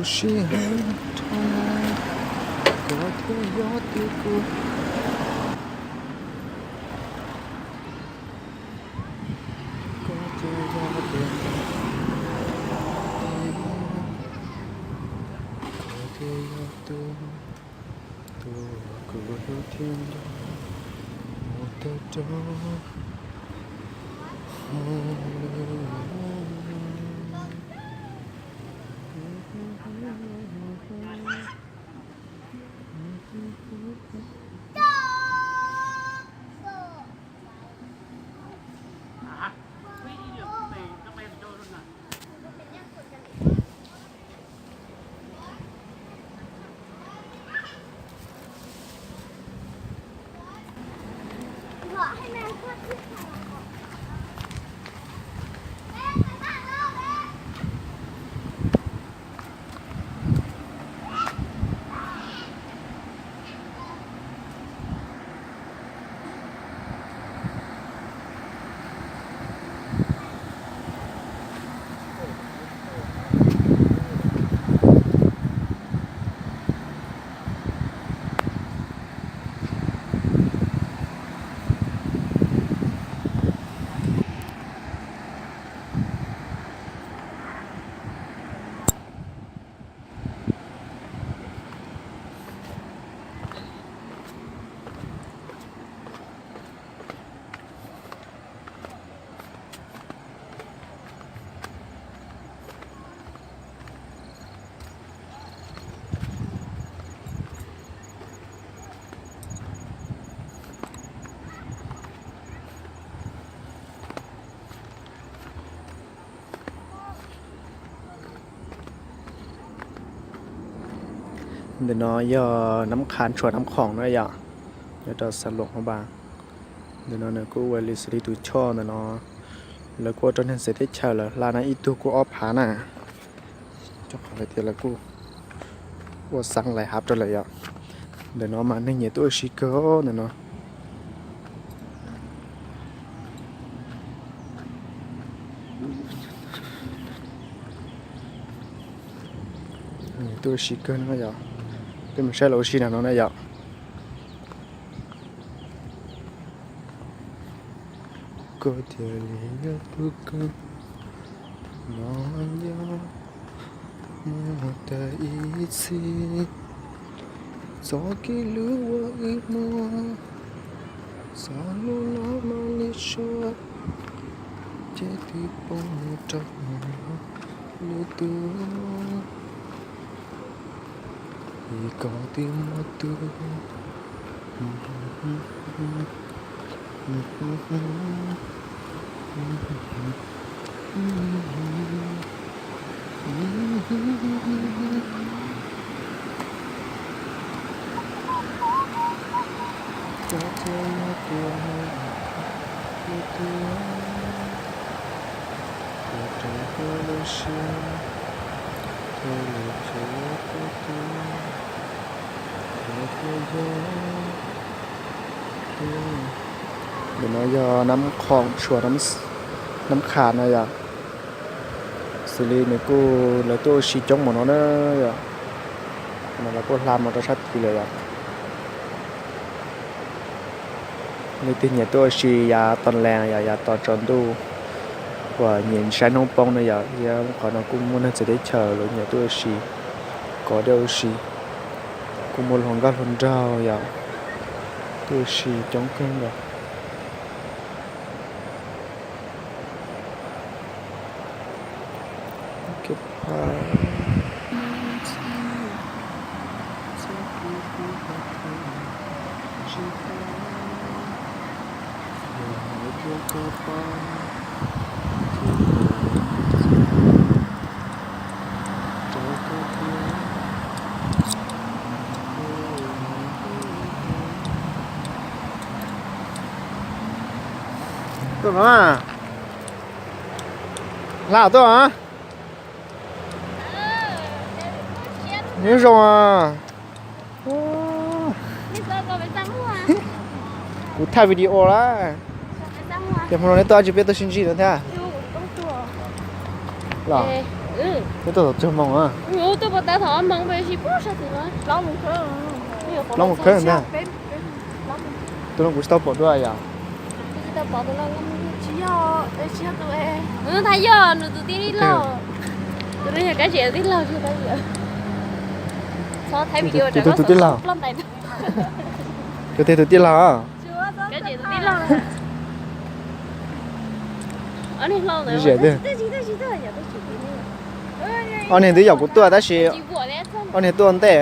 Sib heev dhau, koj thiaj yog tus kuv, koj thiaj yog tus, koj thiaj yog tus, tus kuv hlub thiab nco mus tag rau hauv lub. Ntawm no yog Nab Qha Tshua Nab Khoom na yom, nyob rau xav Luam Hmoob Npas. Ntawm no nws kuj ua li xws li tus choj ntawm no, lawv kuj ua rau neeg txawv teb chaws lawv hla na, ib tug kuj ob phav na. Rau qhov hais tias lawv kuj ua xeev lais hav rau lawm yom. Ntawm no mas neeg nyiam tuaj ua si kawg ntawm no. Nyiam tuaj ua si kawg no yom. Peb mus saib lawv ua si nram no na yom. Koj thiaj li yog tus kawg, no yog mus tag ib txhis. Txoj kev hlub uas wb muaj, txoj hlub no mas li suav, ces twb poob mus rau lwm tus. Vim koj twb muaj tus. Ntawm no yog Nab Khoom Tshua, Nab Qha no yom. Xws li nws kuj lawv tuaj ua si coob mus no na yom. No lawv kuj hla mus rau sab tid lawm yom. Leej twg nyiam tuaj ua si yav tom lees yom, yav tom tsaus ntuj uas nyiam saib hnub poob na yom, thiab qhov no kuj muaj neeg txawv teb chaws lawv nyiam tuaj ua si, kov dej ua si, kuj muaj hluas nkauj hluas nraug yom, tuaj ua si coob kawg nkaus. Tuaj no, hla tuaj a. Nyob zoo a. Kuv thaij video lawm. Ces hmo no neb tuaj tsis peb tuaj sib ntsib no thiab los? Twb tuaj thaum tsawg moos a? Tuaj pov tav thaum ob moos pes si pub sab tid no. Plaub moos khawb ntag. Tus no kuv tsis tau pom dua yom. Tsis tau pom tus no. Tsis yog, tsis yog tus, nws yog nws tus tij laug. Tus no yog Kab Zem tus tij laug tsis yog Kab Zem. Txhob thaij video rau tus tij laug. Tus twg tus tij laug? Kab Zem tus tij laug. Ob niag hlau ntawd. Ob niag twb yaum kuv tuaj tab sis ob niag tuaj ntej.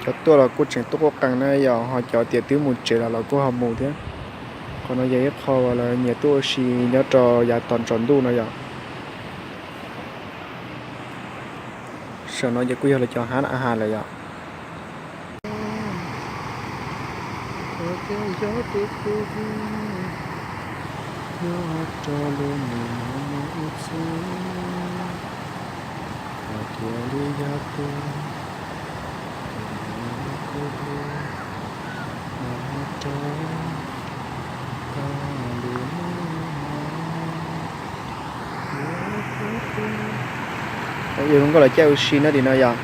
Cov tuaj los kuj tseem tuaj quaj qees na yom, ho cov tias twb mus tsev los los kuj ho mus thiab. Qhov no yog ib qho uas lawv nyiam tuaj ua si nyob rau yav tom ntsaum ntuj no yom. Saum no ces kuj yog lawv cov hab a has lawm yom. Yog zoo nkauj los caij ua si no tim no yom.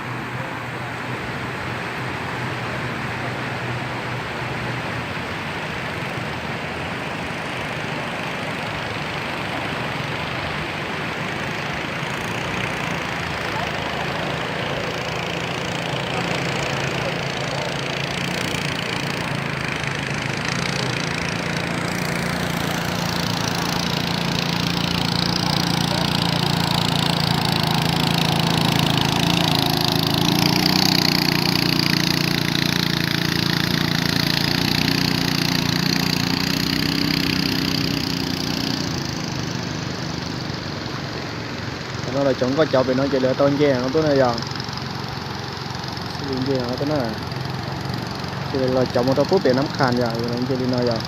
Tam no lawv cov nkoj cov pem no ces lawv tau nce no tuaj na yom. Xws li nce no tuaj na, ces los cov mus rau pub pem Nab Qhas yom, lawv nce li no yom.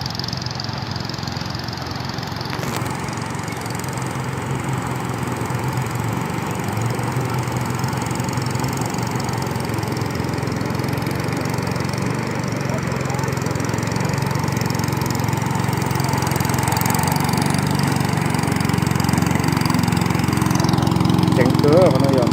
Ceev kawg qhov no yom.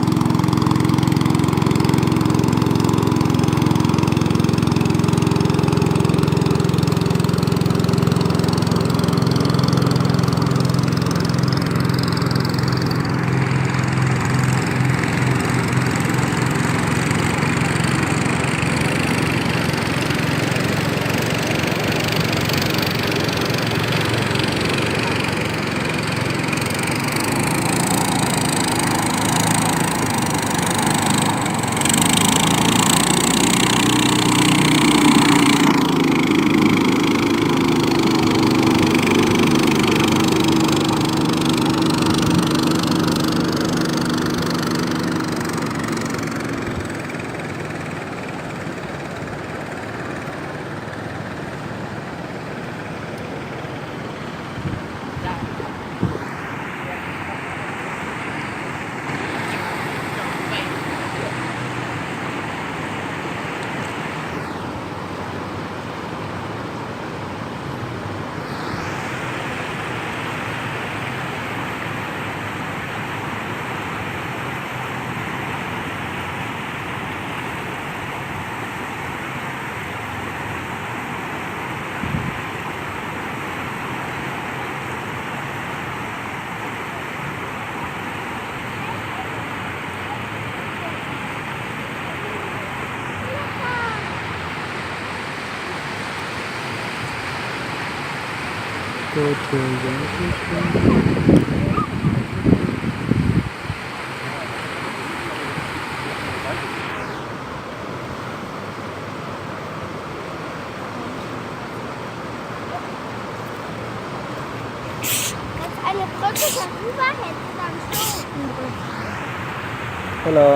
Hello.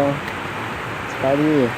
Pais li.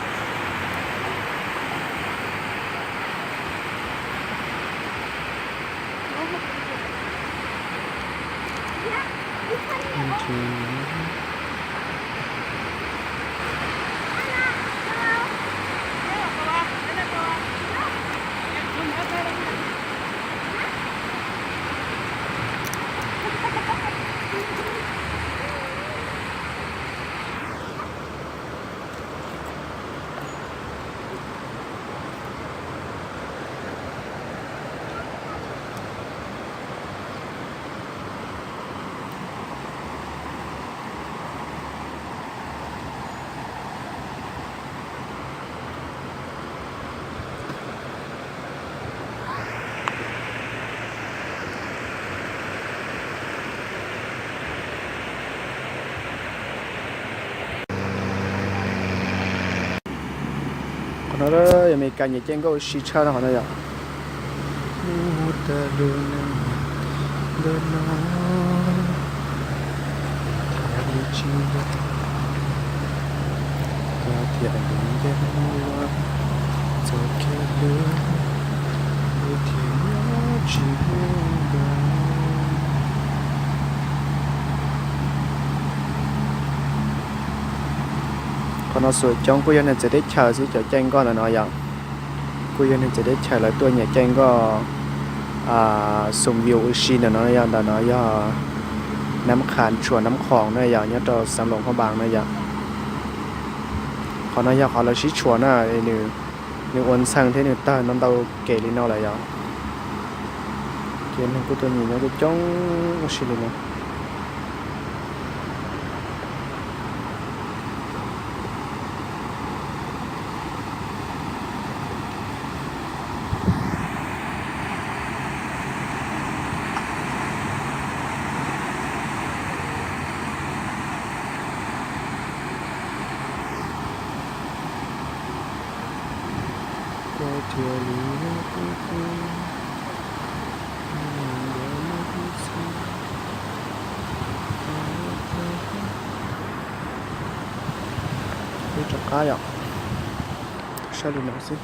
Qhov no yog Amelikas nyiam caij nkoj ua si tshaj no qhov no yom. Qhov no xum coob kuj yog neeg txawv teb chaws xwb, cov caij nkoj ntawm no yom. Kuj yog neeg txawv teb chaws lawv tuaj nyiam caij nkoj xum view ua si ntawm no yom. Ntawm no yog Nab Qhas tshuam Nab Khoom na yom, nyob rau xeev Luam Phaj Npaas na yom. Qhov no yog qhov lawv sib tshuam na, nws ua ntxhee thiab nws tawg ntau ntau kev li no lawm yom. Ces neeg kuj tuaj nyiam nyob coob coob ua si li no. Peb rov qab yom, saib li no xwb.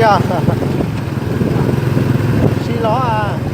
Yog, sib los a.